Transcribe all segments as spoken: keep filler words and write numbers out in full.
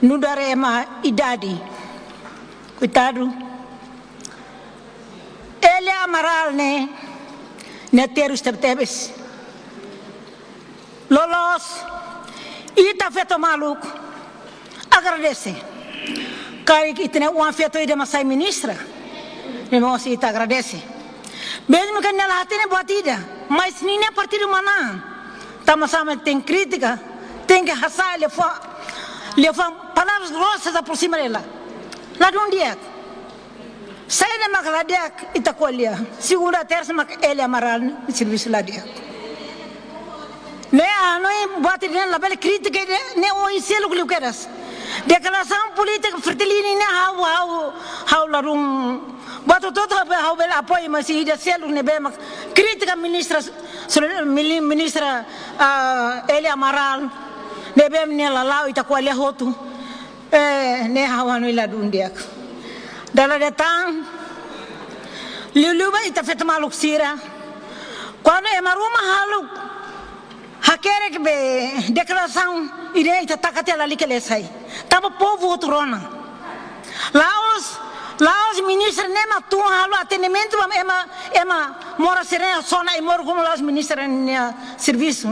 Nu'udar ema idade. Koitadu. Elia Amaral ne'e, nia terus tebetebes. Loloos, ita feto maluk agradese. Karik ita-nia oan feto ida mak sai ministra, ne'e mós ita agradese. Mezmu ke nia la hatene buat ida, mas ninia partidu manán. Tanba sá mak tenke kritika, tenke hasa'e, liafuan, liafuan palavras grossas aproxima dela. Ladún di'ak. Saida mak la di'ak ita ko'alia. Segunda, tersa mak Elia Amaral nia servisu la di'ak. Ne'e ha'u hanoin buat ida ne'e labele kritika ida ne'e, oin seluk liu kedas. Deklarasaun polítika Fretilin ne'e ha'u, ha'u, ha'u ladún. Buat hotu-hotu ha'u, ha'u bele apoiu, mas ida seluk ne'ebé mak kritika ministra, sole-, mili-, ministra, ah, Elia Amaral. Ne'ebé nia la la'o ita ko'alia hotu. Eh, ne'e ha'u hanoin ladún di'ak. Dala ida tan, liuliu ba ita feto maluk sira. Kuandu ema ruma halo hakerek be deklarasaun, ida ita taka tiha lalika lee sai. Tanba povu hotu rona. La'ós, la'ós ministra ne'e mak tun halo atendimentu ba ema, ema moras sira-ne'e, sona ai-moruk, komu la'ós ministra nia servisu.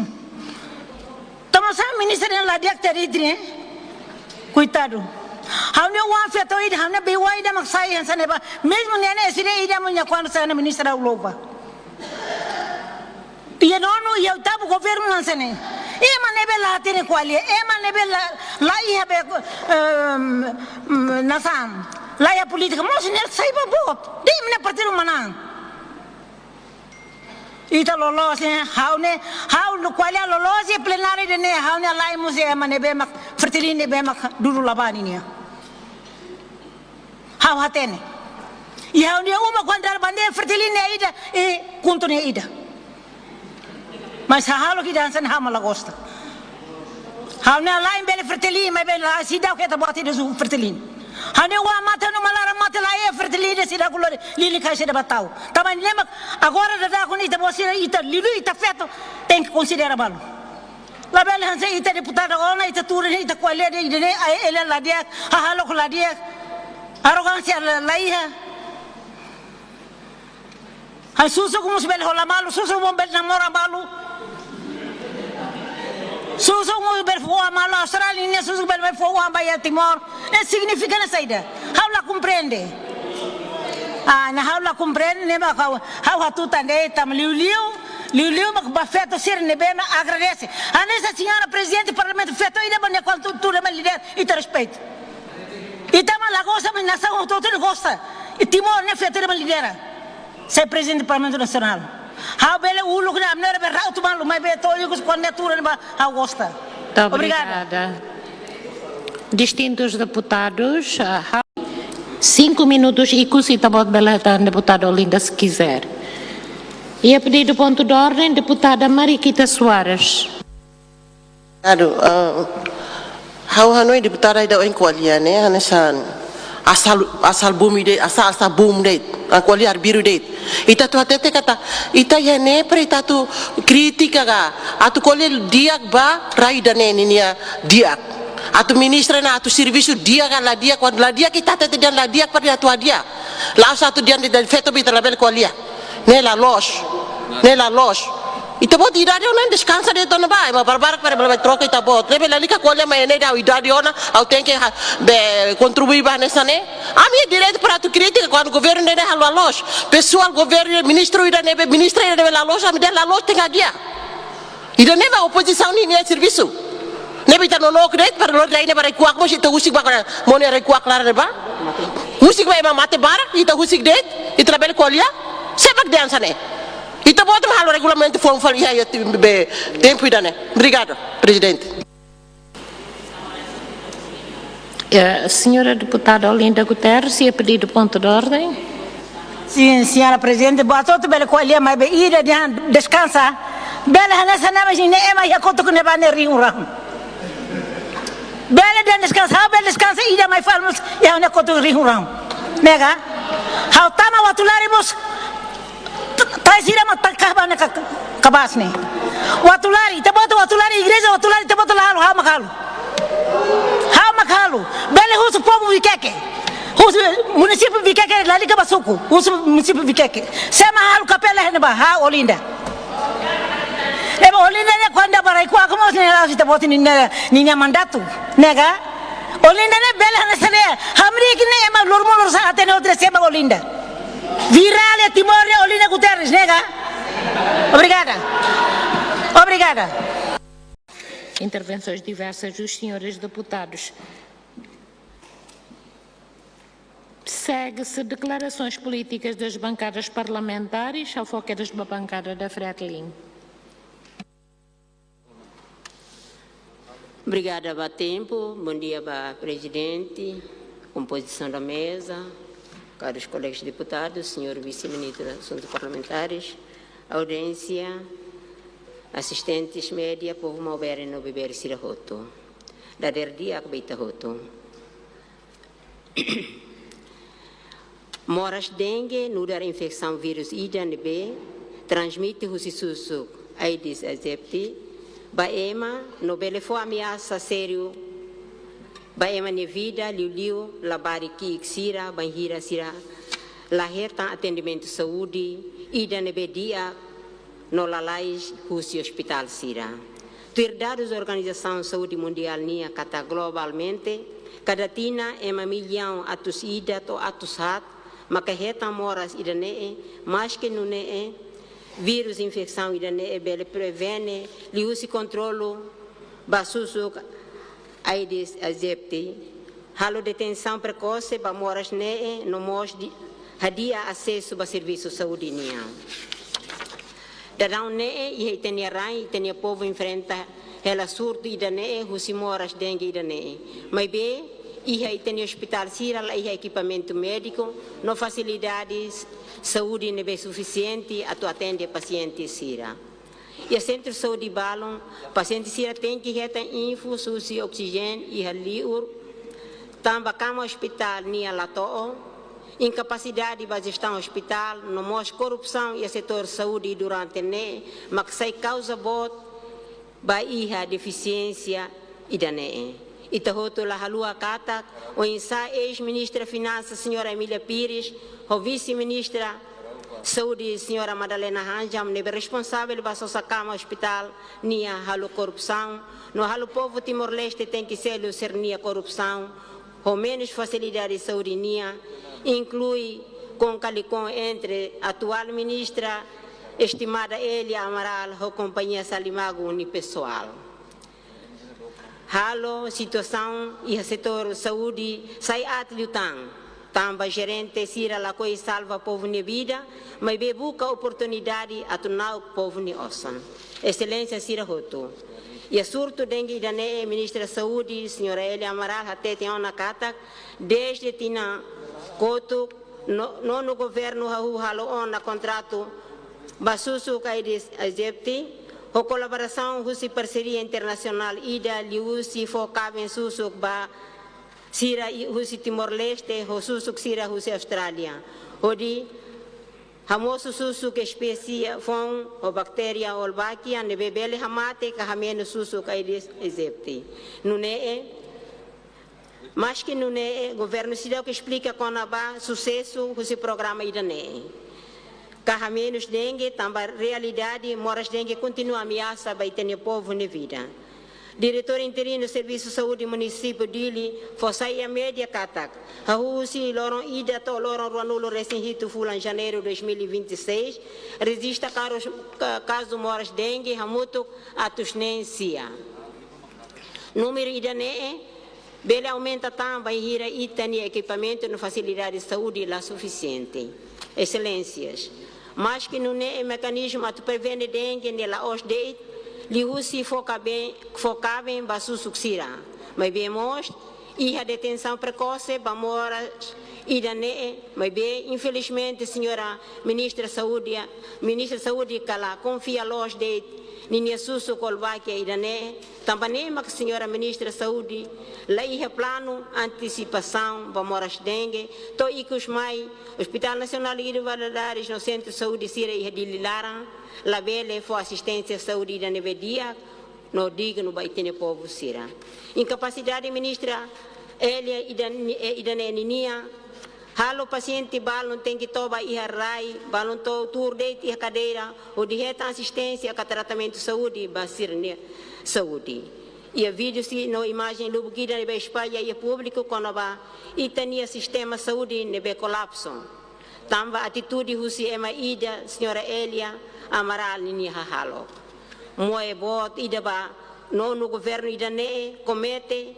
Tanba sá ministra ne'e la di'ak tiha iha ne'e? Koitadu. Ha'u-nia oan feto ida, ha'u-nia bei-oan ida mak sai hanesan ne'ebá. Mezmu nia ne'e S D ida, mas nia kuandu sai ona ministra ha'u louva. Iha nonu, iha oitavu governu hanesan ne'e. Ema ne'ebé la hatene ko'alia, ema ne'ebé la, la iha be, ehm, mm, nasaun, la iha polítika, mós nia sai ba boot. Dehan nia partidu manán. Ita loloos, eh, ha'u ne'e, ha'u no ko'alia loloos iha plenária ida-ne'e, ha'u ne'e halai mós ema ne'ebé mak, Fretilin ne'ebé mak dudu la bá nian. Ha'u hatene. I ha'u-nia uma kuandu bandeira Fretilin ne'e ida, i KHUNTO ne'e ida. Mas hahalok ida hanesan ne'e ha'u mak la gosta. Ha'u-nia halai bele Fretilin, maibé la seidauk hetan buat ida husi Fretilin. Ha'u-nia oan mate no malaran mate la iha Fretilin, seidauk lori lilin kais ida ba tau. Tanba ne'e mak agora daudaun ne'e ita-boot sira, ita liuliu ita feto, tenke konsidera balu. Labele hanesan ita deputada ona, ita tuur ne'e, ita ko'alia de'it ida-ne'e, ai, ela la di'ak, hahalok la di'ak, arrogánsia la, la iha. Ai, susuk mós bele hola malu, susuk mós bele namora malu. Susuk mós bele fó oan malu Austrália, ne'e susuk bele mai fó oan ba iha Timor. Ne'e signifika hanesan saida? Ha'u la komprende. Ah, ne'e ha'u la komprende, ne'e mak ha'u, ha'u hatutan de'it, tanba liuliu, liuliu mak ba feto sira ne'ebé mak agradese. Hanesan señora Prezidente Parlamentu, feto ida mak nia kuandu tuur ema lidera, ita respeitu. Ita mak la gosta, mas nasaun hotu-hotu ne'e gosta. I Timor ne'e feto ida mak lidera. Sai Prezidente Parlamentu Nasionál. Ha'u bele uluk ne'e, ami ne'e bele rautu malu, maibé to'o ikus kuandu nia tuur ne'ebá ha'u gosta. Muito obrigada. Obrigada. Distintus deputadus, ah, ha'u, cinco minutos ikus ita-boot bele hetan, deputada Olinda, se quiser. Iha pedidu pontu de ordem, deputada Mariquita Soares. Aduh, eh, ha'u hanoin deputada ida ohin ko'alia ne'e, hanesan asal, asal bumi de'it, asal, asal bumi de'it, ah, ko'alia arbiru de'it. Ita atu hatete katak, ita iha ne'e para ita atu kritika ka, atu ko'alia di'ak ba rai ida-ne'e ninia di'ak. Atu ministra ne'e atu servisu di'ak ka la di'ak, kuandu la di'ak ita hatete dehan la di'ak para atu hadi'a. La'ós atu dehan de'it feto mak ita labele ko'alia. Ne'e la loos. Ne'e la loos. Ita-boot idade ona deskansa de'it ona ba, ema barbarak para bele troka ita-boot. Ne'ebé lalika ko'alia mai ne'e dehan idade ona, ha'u tenke ha-, be, kontribui ba hanesan ne'e. Ami iha direitu para atu kritika kuandu governu ne'e halo la loos. Pesoál governu, ministru ida ne'ebé, ministra ida ne'ebé la loos, ami dehan la loos, tenke hadi'a. Ida-ne'e mak opozisaun ninia servisu. Ne'ebé ita nonook de'it para lori rai ne'e ba rai-kuak mós ita husik ba, kona mone rai-kuak laran ne'ebá. Husik ba ema mate barak, ita husik de'it, ita labele ko'alia. Sé mak dehan hanesan ne'e? Ita-boot mak halo regulamentu foun fali iha, iha tim-, be, tempu ida-ne'e. Obrigada, Prezidente. Eh, señora deputada Olinda Guterres, iha pedidu pontu de ordem. Sin, señora Prezidente, buat hotu bele ko'alia, maibé ida dehan deskansa. Bele hanesan ne'e, mas ne'e ema iha kotuk ne'ebá ne'e rihun rahun. Bele dehan deskansa, ha'u bele deskansa, ida mai fali mós iha ne'e kotuk rihun rahun. Ne'e ka? Ha'u tama Uatulari mós, t-, trai sira mak taka ba ne'e ka-, kabaas ne'e. Uatulari, ita-boot Uatulari, igreja Uatulari, ita-boot la halo, ha'u mak halo. Ha'u mak halo, bele husu povu Vikeke. Husu munisípiu Vikeke, lalika ba suku, husu munisípiu Vikeke. Sé mak halo kapela iha ne'ebá, ha'u Olinda. Ema Olinda ne'e kuandu ba rai kuak mós ne'e la sita boti ninia, ninia mandatu. Ne'e ka? Olinda ne'e bele hanesan ne'e. Hamriik ne'e ema loromonu lorosa'e hatene hotu ne'e sé mak Olinda. Virál iha Timor ne'e Olinda Guterres, ne'e ka? Obrigada. Obrigada. Intervenções diversas dos senhores deputados. Segue-se declarações políticas das bancadas parlamentares, fofoqueiras da bancada da Fretilin. Obrigada ba tempu. Bom dia ba prezidente, kompozisaun da meza, caros colegas deputados, senhor vice-ministro de Assuntos Parlamentares, audiénsia, asistentes, média, povu maubere no bebere sira hotu. Dadeer di'ak ba ita hotu. Moras dengue nu'udar infesaun vírus ida ne'ebé transmite husi susuk Aedes aegypti ba ema no bele fó ameasa sériu ba ema nia vida, liuliu labarik ki'ik sira, bainhira sira la hetan atendimentu saúde ida ne'ebé di'ak no lalais husi ospitál sira. Tuir dadus Organizasaun Saúde Mundiál nian katak globalmente, kada tinan ema millaun atus ida to'o atus haat maka hetan moras ida-ne'e, maske nune'e vírus infesaun ida-ne'e bele prevene liuhusi kontrolu ba susuk Aedes aegypti, halo detesaun prekose ba moras ne'e no mós di-, hadi'a asesu ba servisu saúde nian. Daudaun ne'e iha ita-nia rain, ita-nia povu enfrenta hela surtu ida-ne'e husi moras dengue ida-ne'e. Maibé iha ita-nia ospitál sira la iha ekipamentu médiku no fasilidades saúde ne'ebé sufisiente atu atende pasiente sira. Iha sentru saúde balun, pasiente sira tenke hetan infus husi oksijéniu iha liur, tanba kama ospitál nian la to'o, inkapasidade ba jestaun ospitál no mós korrupsaun iha setór saúde durante ne'e mak sai kauza boot ba iha defisiénsia ida-ne'e. Ita hotu la haluha katak oinsá eis-ministra Finansas, señora Emília Pires, ho vise-ministra Saúde, señora Madalena Hanjam, ne'ebé responsavel ba sosa kama ospitál nian halo korrupsaun, no halo povu Timor-Leste tenke selu sira-nia korrupsaun ho menus fasilidade saúde nian, inklui konkalikon entre atuál ministra, estimada Elia Amaral, ho kompañia Salimagu nia pesoál. Halo situasaun iha setór saúde sai aat liután, tanba jerente sira lakohi salva povu nia vida, maibé buka oportunidade atu na'ok povu nia osan. Exelénsia sira hotu. Iha surtu dengue ida-ne'e, ministra Saúde, señora Elia Amaral, hatete ona katak, dezde tinan kotuk, no-, nonu governu hahú halo ona kontratu ba susuk Aedes aegypti, ho kolaborasaun husi parseria internasionál ida liuhusi fó kaben susuk ba sira i-, husi Timor-Leste, ho susuk sira husi Austrália. Hodi hamosu susuk espésie foun ho baktéria Wolbachia ne'ebé bele hamate ka hamenus susuk Aedes aegypti. Nune'e, maske nune'e, governu seidauk esplika kona-ba susesu husi programa ida-ne'e. Ka hamenus dengue, tanba realidade moras dengue kontinua ameasa ba ita-nia povu nia vida. Diretór interinu Servisu Saúde Munisípiu Dili fó sai iha média katak, hahú husi loron ida to'o loron ruanulu resin hitu fulan Janeiru dois mil e vinte e seis, rejista karus-, ka-, kazu moras dengue hamutuk atus neen sia. Númeru ida-ne'e bele aumenta tan bainhira ita-nia ekipamentu no fasilidade saúde la sufisiente. Exelénsias, maske nune'e mekanizmu atu prevene dengue ne'e la'ós de'it liuhusi fó kaben, fó kaben ba susuk sira. Maibé mós iha detesaun prekose ba moras ida-ne'e, maibé infelizmente señora ministra Saúde, ministra Saúde kala konfia loos de'it ninia susuk Wolbachia ida-ne'e, tanba ne'e mak señora ministra Saúde la iha planu antisipasaun ba moras dengue, to'o ikus mai Hospital Nasionál Guido Valadares no sentru saúde sira iha Dili laran labele fó asisténsia saúde ida ne'ebé di'ak, no dignu ba ita-nia povu sira. Inkapasidade ministra Elia ida-ne'e, eh, ida-ne'e nian, halo pasiente balun tenke toba iha rai, balun to'o tuur de'it iha kadeira, hodi hetan asisténsia ka tratamentu saúde ba sira-nia saúde. Iha vídeo sira no imajen lubuk ida ne'ebé espalla iha públiku kona-ba ita-nia sistema saúde ne'ebé kolapsu. Tanba atitude husi ema ida, señora Elia Amaral ninia hahalok. Moe boot ida ba nonu governu ida-ne'e komete,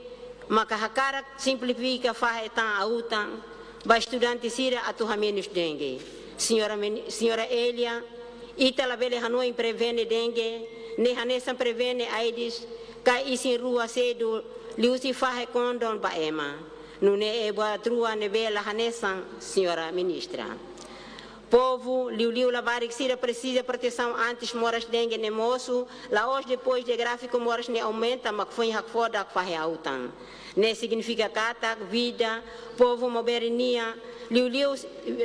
maka hakarak simplifika fahe tan ha'u tan ba estudante sira atu hamenus dengue. Señora meni-, señora Elia, ita labele hanoin prevene dengue, ne'e hanesan prevene AIDS, ka isin-rua sedu, liuhusi fahe kondom ba ema. Nune'e buat rua ne'ebé la hanesan, señora ministra. Povu, liuliu labarik sira presiza protesaun antes moras dengue ne'e mosu, la'ós depois de gráfiku moras ne'e aumenta, mak foin hakfodak fahe ha'u tan. Ne'e signifika katak vida povu Maubere nian, liuliu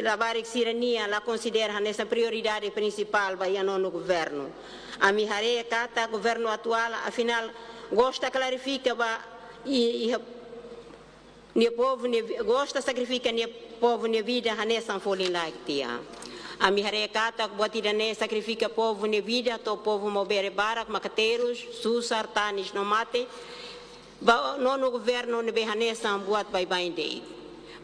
labarik sira-nian la konsidera hanesan prioridade prinsipál ba iha nonu governu. Ami haree katak governu atuál, afinál, gosta klarifika ba i, iha nia povu nia vi-, gosta sakrifika nia povu nia vida hanesan folin-laek tiha. Ami haree katak buat ida-ne'e sakrifika povu nia vida, to'o povu Maubere barak, maka-terus, susar, tanis no mate, ba nonu governu ne'ebé hanesan buat baibain de'it.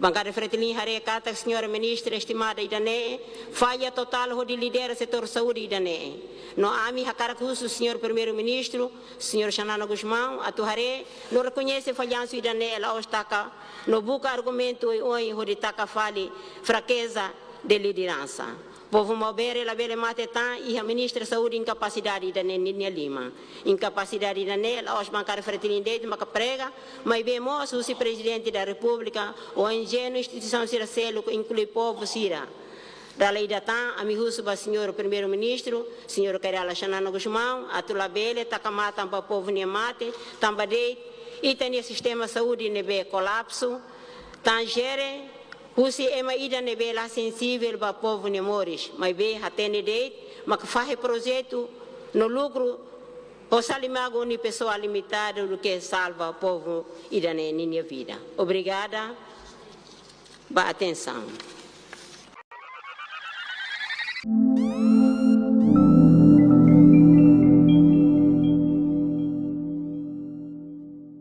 Bankada Fretilin haree katak señora ministra estimada ida-ne'e falla totál hodi lidera setór saúde ida-ne'e. No ami hakarak husu señór Primeiru-Ministru, señór Xanana Gusmão, atu haree no rekoñese fallansu ida-ne'e, la'ós taka no buka argumentu oioin hodi taka fali frakeza de lideransa. Povu Maubere labele mate tan iha ministra saúde inkapasidade ida-ne'e ninia liman. Inkapasidade ida-ne'e la'ós bankada Fretilin de'it maka prega, maibé mós husi Prezidente da Repúblika, ONG no instituisaun sira seluk, inklui povu sira. Dala ida tan, ami husu ba señór Primeiru-Ministru, señór Kay Rala Xanana Gusmão, atu labele taka matan ba povu nia mate, tanba de'it ita-nia sistema saúde ne'ebé kolapsu, tan jere husi ema ida ne'ebé la sensivel ba povu nia moris, maibé hatene de'it maka fahe projetu no lukru ho salimago unipessoal limitadu duké salva povu ida-ne'e ninia vida. Obrigada ba atensaun.